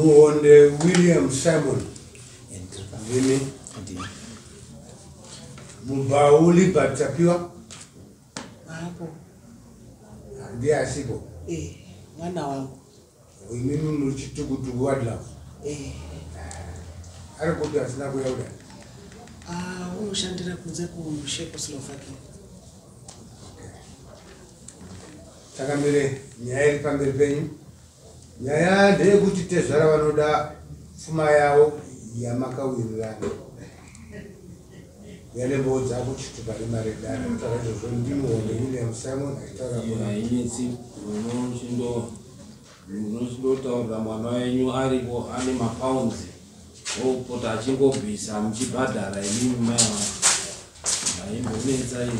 Muhonde William Simon. Ndimi. Ndini. Mubau Libert Tapiwa. Hapo. Ndiye asipo. Eh, mwana wangu. Imimi muri chitukutuku wadlove. Eh. Ari kupi asina kuuya kudai? Ah, unoshandira kunze kuCzechoslovakia. Takamire nyaya iri pamberi penyu. Nyaya ndeyekuti tezvara vanoda pfuma yavo yamakawirirana. Uya nembowo dzako chitupa nemari dare. Taura izvozvo ndimuhonde William Simon achitaura kuna Hainetsi unochindotaurira mwana wenyu aripo ane mapounds opota achingobvisa muchibhadhara imimi mai vangu haimbonetsa iyo.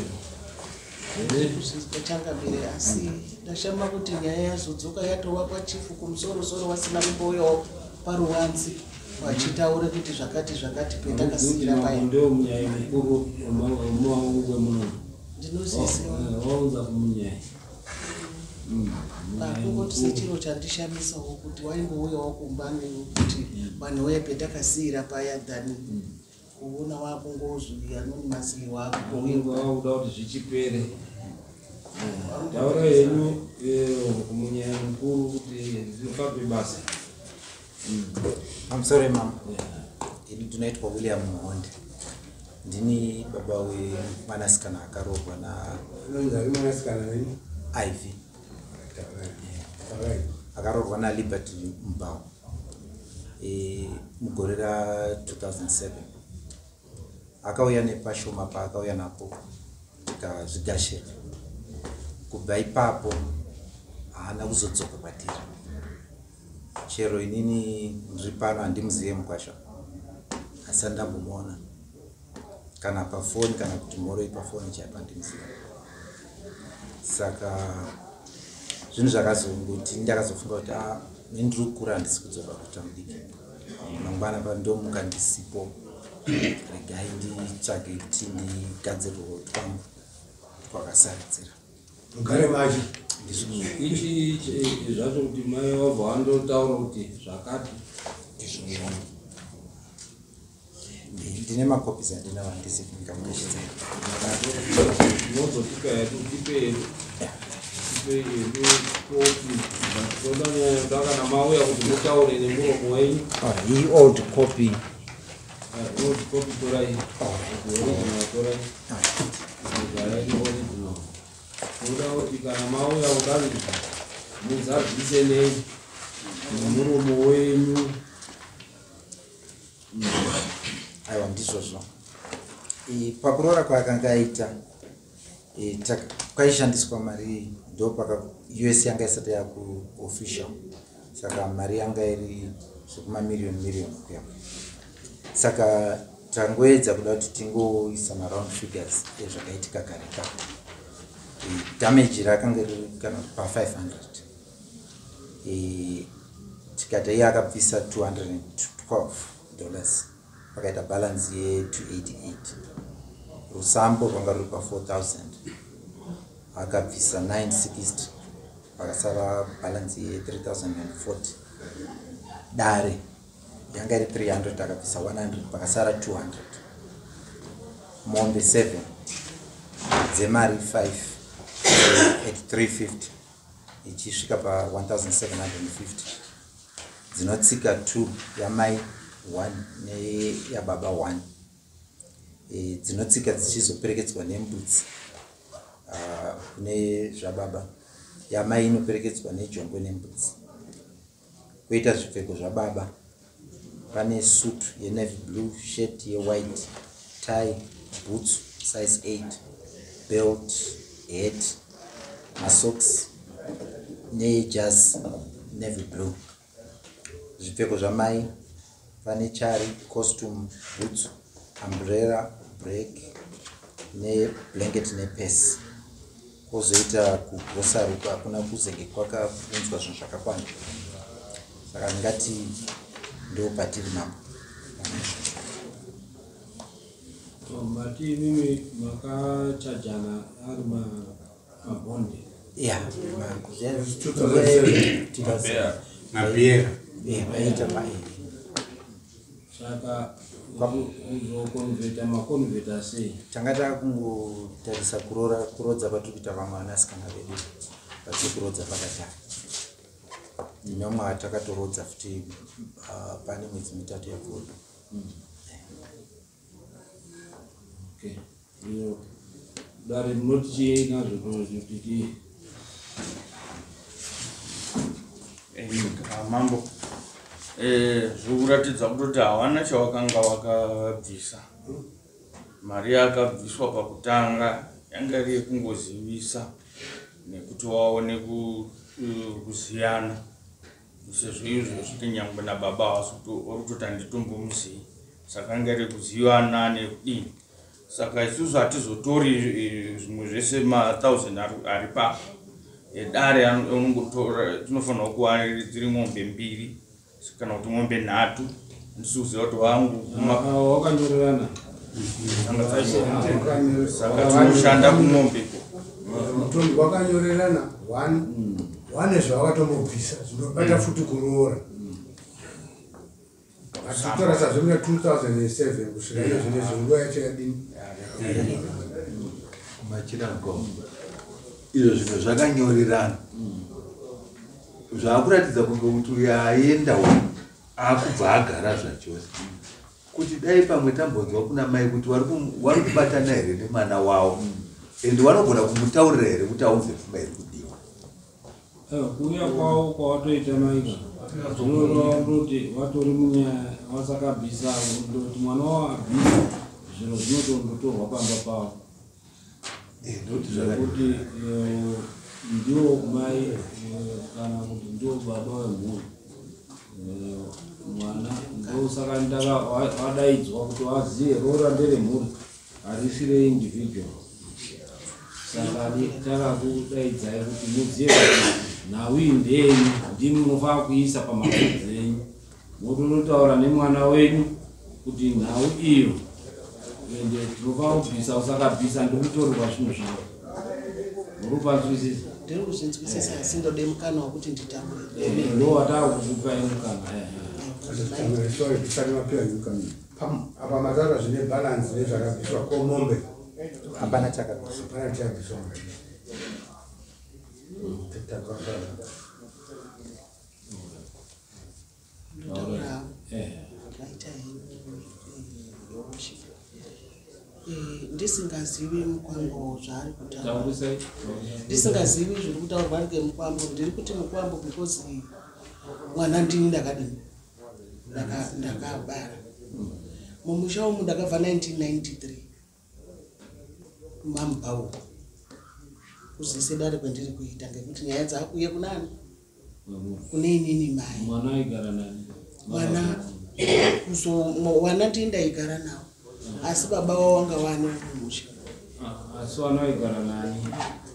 Kuzvinzwa changamire asi ndashama kuti nyaya yazodzoka yatova kwachifu kumusorosoro vasina kumbouyawo paruwanzi vachitaure kuti zvakati zvakati petakasiira paya. Ndio munyai mukuru wemuwangu wemuno. Ndinoziziva. Waunza kumunyai. Kungoti sechiro chandishamisawo kuti waimbouyawo kumba nekuti vanhu weye petakasiira paya than kuona wakungozwi anonymously Unenge wakuuya. wakuda kuti zvichipere. Taura henyu kumunyai mukuru kuti zvifabe basa. I'm sorry mama. Ini ndinoitwa William Muhonde. Ndini baba wemwanasikana akaroorwa na Anonzi ari mwanasikana wenyu? Ivy. Taurai. Akaroorwa na Liberty Mbao. Mugore ra 2007. Akauya nepashoma paakauya napo tikazvigashira. Kubva ipapo haana kuzodzoka kwatiri. Chero inini ndiri pano handimuzive mukwasha. Asi andambomuona kana pafoni kana kuti mhoroi pafoni chaipo handimuzive. Saka zvinhu zvakazongoti ndakazofunga kuti ini ndiri kukura handisi kudzoka kuita mudiki. Mangwana pandomuka ndisipo regai nditsvage kuti ndigadzirirwe twangu twakasaridzira. Mugare macho. Ichi zvacho kuti mai wabva wandotaura kuti zvakati. Ndizvozvo. Ndine makopis andinawo handisi ndingamugashidzai. Unozotipa hedu, tipe hedu. Tipe hedu kopi. Toda nyaya yoda kana mauya kuti mutaure nemuromo wenyu. Alright, iyi old copy. Old copy torai. Original torai. Alright. Torai original. Toda kuti kana mauya kudai muzadzise nei nemuromo wenyu. Aiwa ndizvozvo. Pakuroora kwaakanga aita kwaishandiswa mari ndopaka US yanga isati yaku official. Saka mari yanga iri zvekumamiriyoni miriyoni kuya. Saka tangoedza kuda kuti tingoisa maround figures ezvakaitika kare kare. Damage rakanga riri kana pa 500. Tikati iye akabvisa $212 pakaita balance ye 288. Rusambo rwanga ruri pa 4000. Akabvisa 960 pakasara balance ye 3040. Dare yanga iri 300 akabvisa 100 pakasara 200. Mombe 7 dzemari 5 at 350 ichisvika pa 1750. Dzinotsika 2 yamai 1 neyababa 1. Dzinotsika dzichizoperekedzwa nembudzi kune zvababa. Yamai inoperekedzwa nejongwe nembudzi. Koita zvipfeko zvababa. Pane suit yenavy blue, shirt yewhite, tie, boots size 8, belt, hat, masocks nejazz navy blue. Zvipfeko zvamai pane chari, costume, boots, umbrella, break neblanket nepurse. Kwozoita kugrocery uko hakuna kuzenge kwakaunzwa zvinhu zvakakwana. Saka ndingati ndo patiri mambo. Mati imimi makachajana ari mabhondi. Yeah, 2007. 2007. Mabiera. Vaita mai. Saka uzokonvheta makonvheta sei? Tanga takungotarisa kuroora, kurodza kwatiri kuita vamwe vanasikana vedu vatiri kurodza pakatare. Nemamwe atakatorodza futi pane mwedzi 3 yapfuura. Okay. Iyo dare munoti chii nazvo kuti Mambo, zvikuratidza kutoti hawana chawakanga wakabvisa. Mari yakabviswa pakutanga yanga iri yekungozivisa nekuti waone kuziyana, sezvo izvo zviti nyangwe nababa havasi vari kutoti handitombomuzivi, saka yanga iri kuzivana nekudini. Saka isusu hatizotori zvimwe zvese ma1000 ari papa edare anongotora, tinofanirwa kuva dziri mombe 2 kana kuti mombe 3. Handisi kuziva kuti wangu wakanyorerana. Saka tinoshanda kumombe. Mutongi wakanyorerana wane zvawakatombobvisa zvinobata futi kuroora. Atitora sazvo muna 2007 kusvika iyo zvinezvi nguva yacho yadini? Machirango izvo zvinhu zvakanyorerana zvakuratidza kunge kuti uyo aenda uyu akubva agara zvachose. Kuti dai pamwe tambonzwa kuna mai kuti vari kubatana here nemwana wavo, ende vanogona kumutaurira here kuti aunze pfuma iri kudiwa. Kuuya kwavo kwawatoita maika zvinoreva kutoti vatori munyaya vasakabvisa, ndoti mwana wavo abvisa zviro zvinotondotorwa pamba pavo. Ndokuti Nekuti ndiwo mai kana kuti ndiwo baba wemhuri. Mwana ndosaka wadaidzwa kuti waziye roora nderemhuri, harisi reindividual. Saka takakudaidzai kuti muziye kuti nhau iyi ndeyenyu, ndimi munofanira kuisa pamapfudzi enyu, motonotaura nemwana wenyu kuti nhau iyo ende tinofanira kubvisa, usakabvisa ndikutorerwa zvinhu zvavo. Muri kupanzwisisa? Ndiri kuzvinzwisisa, asi ndode mukana wekuti nditaure. Ndo watakukupai mukana. Sorry, tisati mapiwa nyuka. Apa mataura zvine balance nezvakabviswa komombe. Hapana chakabviswa. Hapana chakabviswa. Ndotaura. Maita henyu, Your Worship. Ndisingazivi mukwambo zvaari kutaura. Taurisai. Ndisingazivi zviri kutaurwa ngemukwambo, ndiri kuti mukwambo because mwana ndini ndakadini ndakabara. Mumusha umu ndakabva 1993 mamubhau kuzise dare kwendiri kuita ngekuti nyaya dzakuuye kunani, kune inini mai. Mwana aigara nani? Mwana wana ndini ndaigara nawo, asi baba wavo wanga wane mumusha. Asi wana vaigara nani?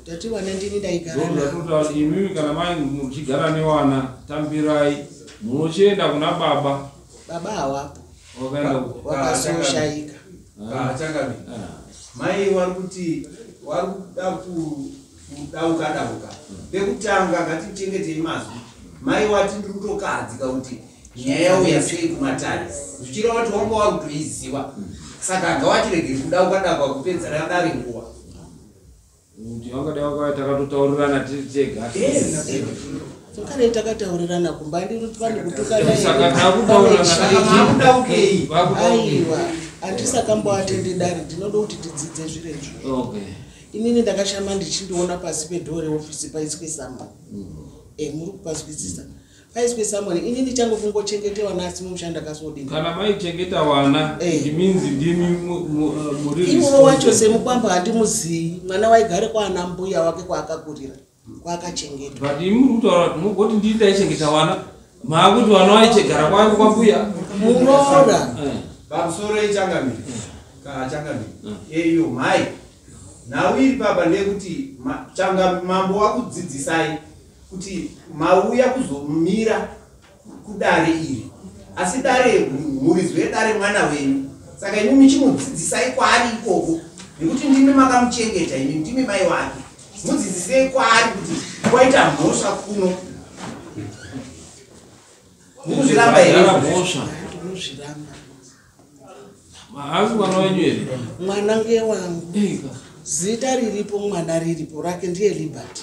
Ndati wana ndini ndaigara nawo. Ndokuti imimi kana mai muchigara newana, tambirai munochienda kuna baba. Baba hawapo. Wakaenda ku Wakazoshaika. Changami. Mai vari kuti vari kuda kudauka dauka. Pekutanga ngatichengetei mazwi. Mai wati ndiri kutokahadzika kuti nyaya yauya sei kumatare, zvichireva kuti wanga wari kutoiziva, saka ngavachiregeri kudauka dauka kupedzera dare nguva. Kuti vangadai vakauya takatotaurirana tiri tega. Kare takataurirana kumba, ndiri kutukana. Saka takutaurirana. Vakudaukei? Aiwa, handisakamboatendi dare, ndinoda kuti tidzidze zviro izvo. Inini ndakashama ndichindiona pasi pedhoo reofisi paiswe summon. Muri kupazwisisa? Paiswe summon, inini changu kungochengete vana, asi mumusha ndakazodini? Kana maichengeta wana, it means ndimi muri Iwo wacho responsible. Semukwambo handimuzii, mwana waigare kwaana mbuya wake kwaakakurira, kwaakachengetwa. But imi muri kutaura mugoti ndini ndaichengeta wana, maakuti wana waichegara kwangu kwambuya. Muroora. Pamusoro ichangamiri kana changamiri eyo mai, nhau iri papa ndeyekuti mambo wakudzidzisai kuti mauya kuzomira kudare iri, asi dare muridzo yedare mwana wenyu, saka imi muchimudzidzisai kwaari ikoko nekuti ndimi makamuchengeta, imi ndimi mai wake, mudzidzisei kwaari kuti kwaita mhosva kuno. Mukuzviramba here? Mhosva. Ndinozviramba. Haasi mwana wenyu here? Mwana ngewangu. Zita riripo mwana riripo rake ndiye Liberty.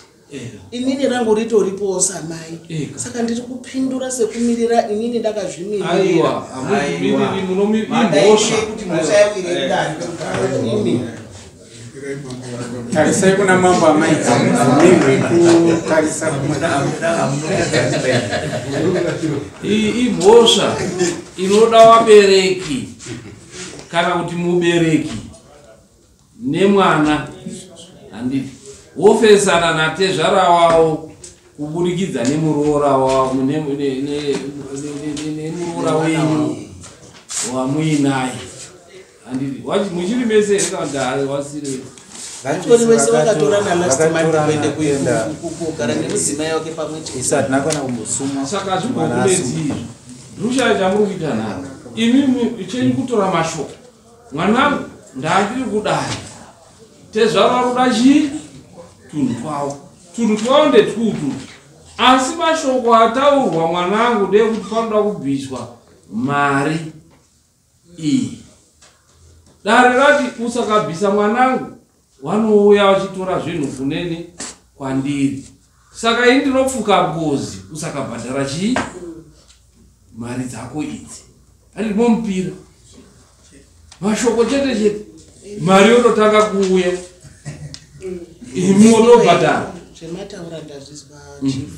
Inini rangu ritoripowo samai. Saka ndiri kupindura sekumirira inini ndakazvimirira. Aiwa, hamuzvimiriri, munomi- imhosva. Kuti mhosva yawire kudare. Imi. Tarisai kuna mambo amai, hamubvumirwe kutarisa kumwe. Iyi imhosva inoda vabereki kana kuti mubereki nemwana, handiti, wofesana natezvara wavo kuburikidza nemuroora wavo, nemuroora wenyu wamuinaye, handiti? Muchiri mese here kana kuti wasiri? Vatori vese vakatorana last month Vakatorana kuende kuenda. kugara nemudzimai wake pamwe chete. Isu hatina kana kumbosumwa. Saka hazvimbokunetsi izvi, rushaya chamuri kuita nharo imimi, chenyu kutora mashoko. Mwanangu, ndandiri kudai, tezvara ruda chii tunhu twavo, tunhu twavo ndetwutu, asi mashoko ataurwa mwanangu ndeyekuti panoda kubviswa mari iyi. Dare rati usakabvisa mwanangu, vanouya vachitora zvinhu kunene kwandiri, saka ini ndinopfuka ngozi usakabhadhara chii mari dzako idzi. Andi momupira mashoko chete chete, mari yototanga kuuya, imi motobhadhara. Zvemataura ndazvizwa chief,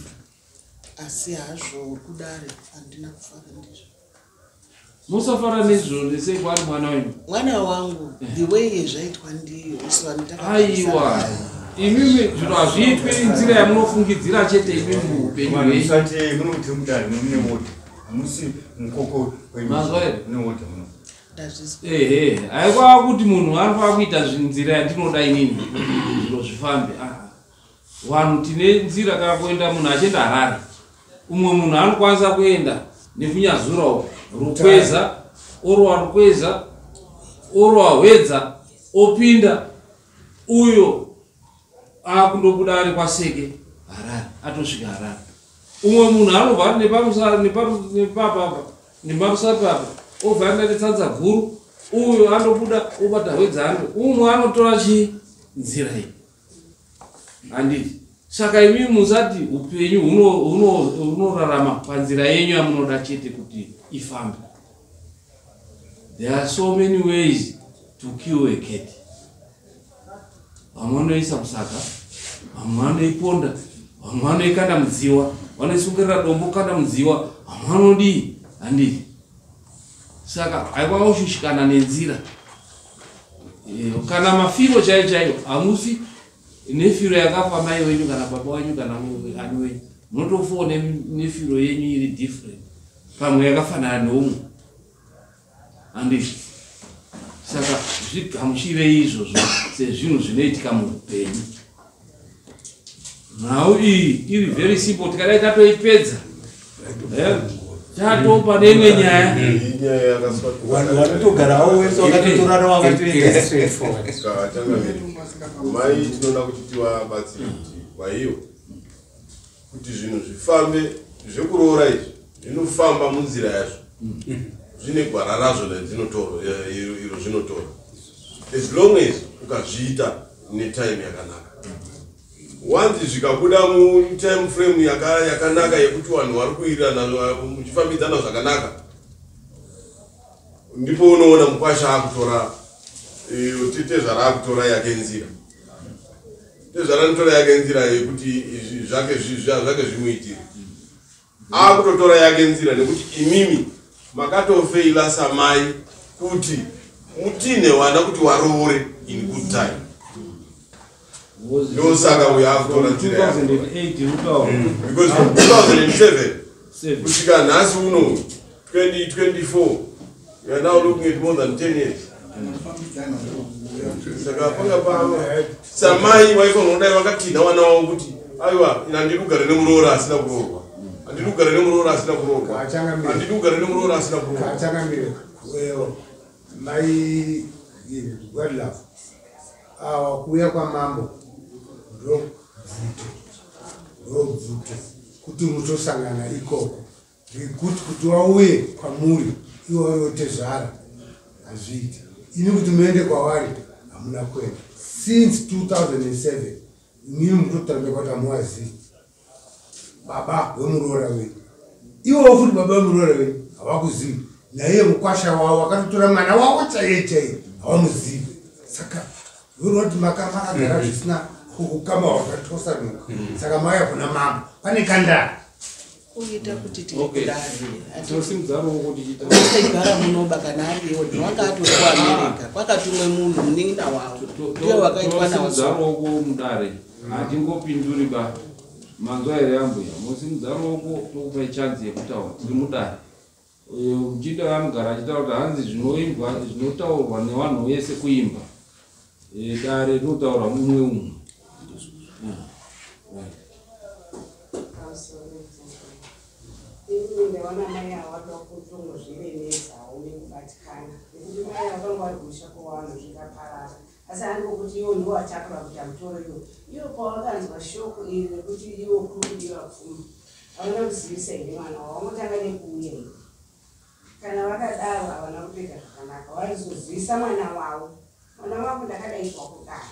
asi hazvo kudare handina kufara ndizvo. Musafara nezvo nesei kwari mwana wenyu? Mwana wangu, the way yezvaitwa ndiyo isu vanhu Aiwa, imimi zvino hazviitwi nzira yamunofungidzira chete imimi muupenyu Vanhu hwenyu. musati munokuti mudare mune wodha, hamusi mukoko wenyu. Mazwa here? Mune wodha muno. Ndazvizwa. Ehe, haikwava kuti munhu anofanira kuita nzira yandinoda inini kuti zviro zvifambe. Ah, vanhu tine nzira. Kana kuenda munhu achienda Harare, umwe munhu anokwanisa kuenda nekuNyazura uko, Rukweza, orwa Rukweza, orwa Hwedza, opinda uyo akundobuda ari kwaSeke Harare, atosvika Harare. Umwe munhu anobva ari nepapapa nemarusape apa, obva aenda netsanza guru, uyo anobuda obata Hwedza, umwe anotora chii nzira iyi, handiti? Saka imi musati upenyu hunorarama panzira yenyu yamunoda chete kuti ifambe. There are so many ways to kill a cat. Vamwe vanoisa musaga, vamwe vanoiponda, vamwe vanoikanda mudziwa, vanoisungirira dombo kanda mudziwa, vamwe vanodii, handiti? Saka haiwa kushushikana nenzira. Kana mafiro chaiyo chaiyo, hamufi nefiro yakafa mai wenyu kana baba wenyu kana ani wenyu, munotofawo nefiro yenyu iri different, pamwe yakafanana neumwe, handiti? Saka zvigamuchirei izvozvo sezvinhu zvinoitika muupenyu. Nhau iyi iri very simple, tikadai tatoipedza, tatopa neimwe nyaya. Inyaya yakaswa. Vanhu vanotogarawo wese vakatotorana vakatoenda. Changamire, mai, tinoda kuti tivabatsire kuti vaiwo kuti zvinhu zvifambe. Zvekuroora izvi zvinofamba munzira yazvo, zvine gwara razvo radzinotora, iro zvinotora as long as ukazviita netime yakanaka. Wanzi zvikabuda mutime frame yakanaka yekuti vanhu vari kuwirirana, muchifambidzana zvakanaka, ndipo unoona mukwasha akutora, tezvara akutora yake nzira. Tezvara anotora yake nzira yekuti izvi zvake zvimuitire, akutotora yake nzira nekuti imimi makatofeila samai kuti mutine wana kuti waroore in good time. Ndosaka uyo akutora nzira yake. 2008 rutauro. Because from 2007 kusvika nhasi uno 2024, you are now looking at more than 10 years. Saka panga pa samai waifanira kudai vakatinha vana vavo kuti aiwa, ina handidi kugara nemuroora asina kuroorwa, handidi kugara nemuroora asina kuroorwa, handidi kugara nemuroora asina kuroorwa. Changamire, mai Godlove, awa kuuya kwamambo ndobvute, ndobvute kuti mutosangana ikoko. Rekuti kuti wauye kwamuri ivo vari votezvara hazviiti. Ini kuti muende kwavari hamuna kuenda since 2007. Imimi mutotaura kuti hamuvazivi baba vemuroora wenyu, ivowo futi baba vemuroora wenyu havakuzivi, naiye mukwasha wavo akatotora mwana wavo chaiye chaiye havamuzivi. Saka voroti makagara zvisina ukama hwakatosanuka. Saka mauya kuna mambo pane kandara Kuita kuti tiri Okay. kudare. Tinosimudza ruoko tichiita. Aigara munoba kana ariwo ndinowanga atori kuAmerica, kwakatumwe munhu munin'ina wavo ndiye wakaitwa nawo. Tinosimudza ruoko mudare, hatingopinduri ba. Manzwa here ambuya? Mosimudza ruoko tokupai chanzi yekutaura. Tiri mudare. Muchinda anogara achitaura kuti hanzi zvinoimbwa zvinotaurwa nevanhu vese kuimba. Dare rinotaura mumwe umwe. Right. Inini ndaona mai ava kutongozviremedzawo nekubatikana, nekuti mai ava vanga vari kumusha kwavanhu, zvikaparara, asi handiko kuti iwo ndiwo atakura kuita mutoro iwo. Iwo pavakanzwa shoko iri rekuti iwo kuri kudiwa pfuma, havana kuzivisa here mwana wavo? Vangotanga nekuuya here? Kana vakadaro havana kutoita zvakanaka. Vaizozivisa mwana wavo, mwana wako ndakadaidzwa kudai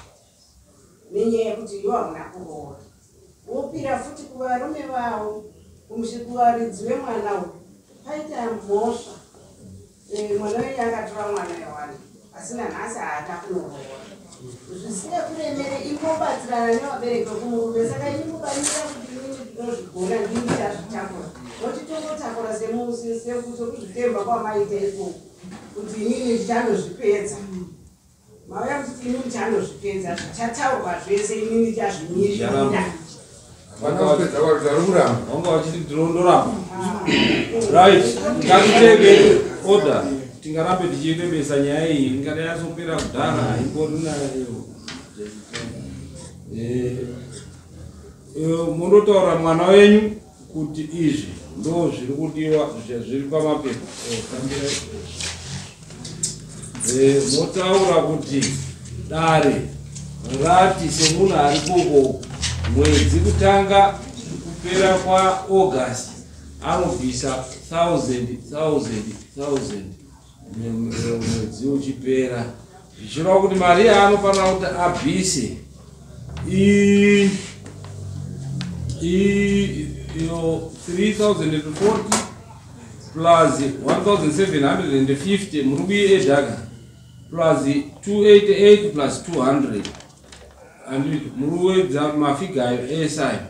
nenyaya yekuti iwo hamuna kuroora. Wopira futi kuvarume vavo, kuvaridzi vemwana uyu, paita mhosva. Mwana wenyu akatora mwana wevanhu, asi nanhasi haana kunoroora. Zvisingakuremere, imbobatsirana nevabereki vekumurume. Saka ini mubatsira kuti inini ndinozvigona, ndini ndichazvitakura, mochitongotakura sekuzvitemba kwamaita ikoko kuti inini ndichandozvipedza. Mauya kuti ini ndichandozvipedza, zvichataurwa zvese inini ndichazvimirira. Havana kupedza kwaro, vari kuramba. Vanga vachiti ndinondoramba. Right, ngatiteke order. Tingarambe tichirebesa nyaya iyi, ingadai yazopera kudhara, haimborina. Mundotaura mwana wenyu kuti izvi ndo zviri kudiwa, zviri pamapepa. Tambirai. Motaura kuti dare rati semunhu ari koko, mwedzi kutanga kupera kwaAugust anobvisa 1000 1000 1000 mwedzi uchipera, zvichireva kuti mari yaanofanira kuti abvise iyo 3040 plus 1750, muri kuiedhaka, plus 288 plus 200, and muri kuedza mafiga ayo ese ayo.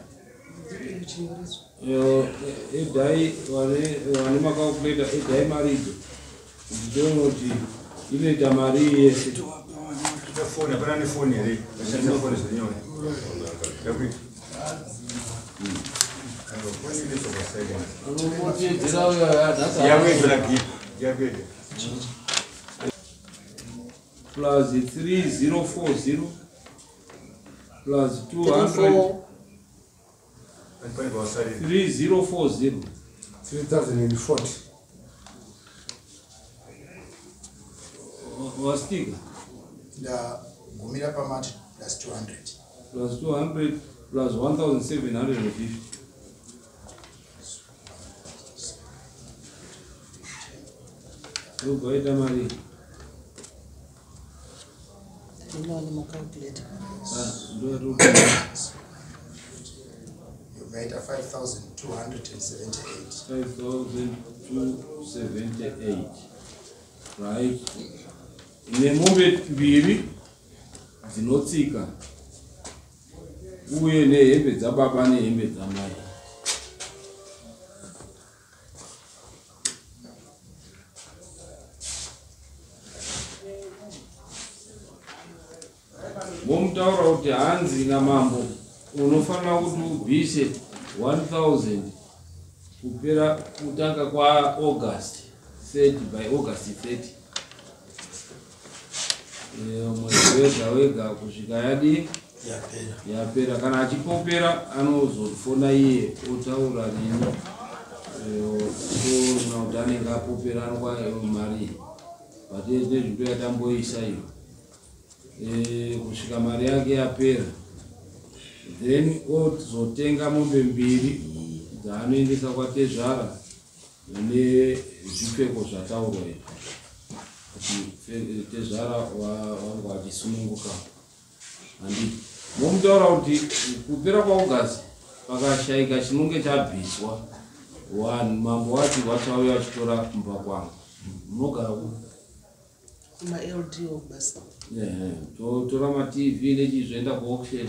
Edhai vane macalculator, edhai mari idzo kuti tione kuti inoita mari yese. Foni hapana, nefoni here? Vashandisa foni zvenyore. Yakuita. Foni inoiswa pasilent. Unomboteedzera uyo nhasi. Yakuedza gift. Yakuedza. Plus 3040 plus 200. Pane pawasalira. 3040. 3040. Wastika. Ndagumira pamati plus 200. Plus 200 plus 1750. Ndobva waita mari. Ndinoone macalculator. Yovaita 5278. 5278, right, nemombe mbiri dzinotsika uye nehembe dzababa nehembe dzamai. Momutaura kuti hanzi namambo unofanira kuti ubvise 1000 kupera kutanga kwaAugust 30, by August 30. Mwedzi wega wega kusvika yadi Yapera. Yapera. Kana achipopera anozofona iye otaura neni. Toona kuti anenge apopera anokwa mari, but nezvinto yatamboisa iyo. Kusvika mari yake yapera, then ozotenga mombe mbiri dzaanoendesa kwatezvara. Nezvipfeko zvataurwa izvi kuti tezvara vanga vachisununguka, handiti? Momutaura kuti kupera kwaAugust pakashayika chinonge chabviswa, vanhu mambo wacho vachauya vachitora kumba kwangu. Munogara ku Kuma-LDO basa. Ehe, totora maTV nechizvoenda kuauction,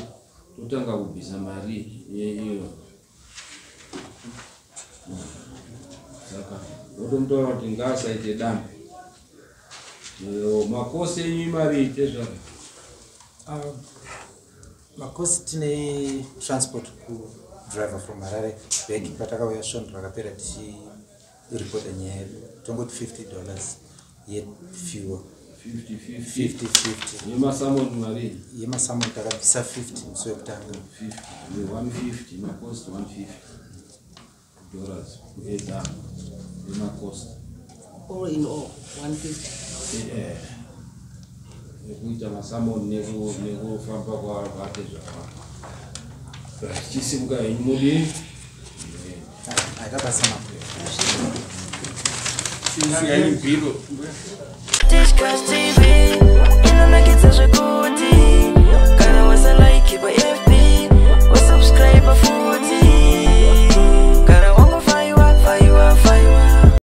totanga kubvisa mari iyo. Saka wotomutaura kuti ngaasaite dambe. Macosts enyu imari tezvara? Macosts tine transport kudriver from Harare back patakauya svondo rakapera tichiripota nyaya yedu, tongoti $50 yefuel. 50 50. 50 50. Yemasummons mari? Yemasummons takabvisa 50 musi wekutanga. 50 ne150, macosts $150 kuedza emacosts. All in all 150. Nekuita masummons nekufamba kwatezvara. Chisimuka henyu mudii. Aita basa mambo. Siyai bhiro. Discuss TV.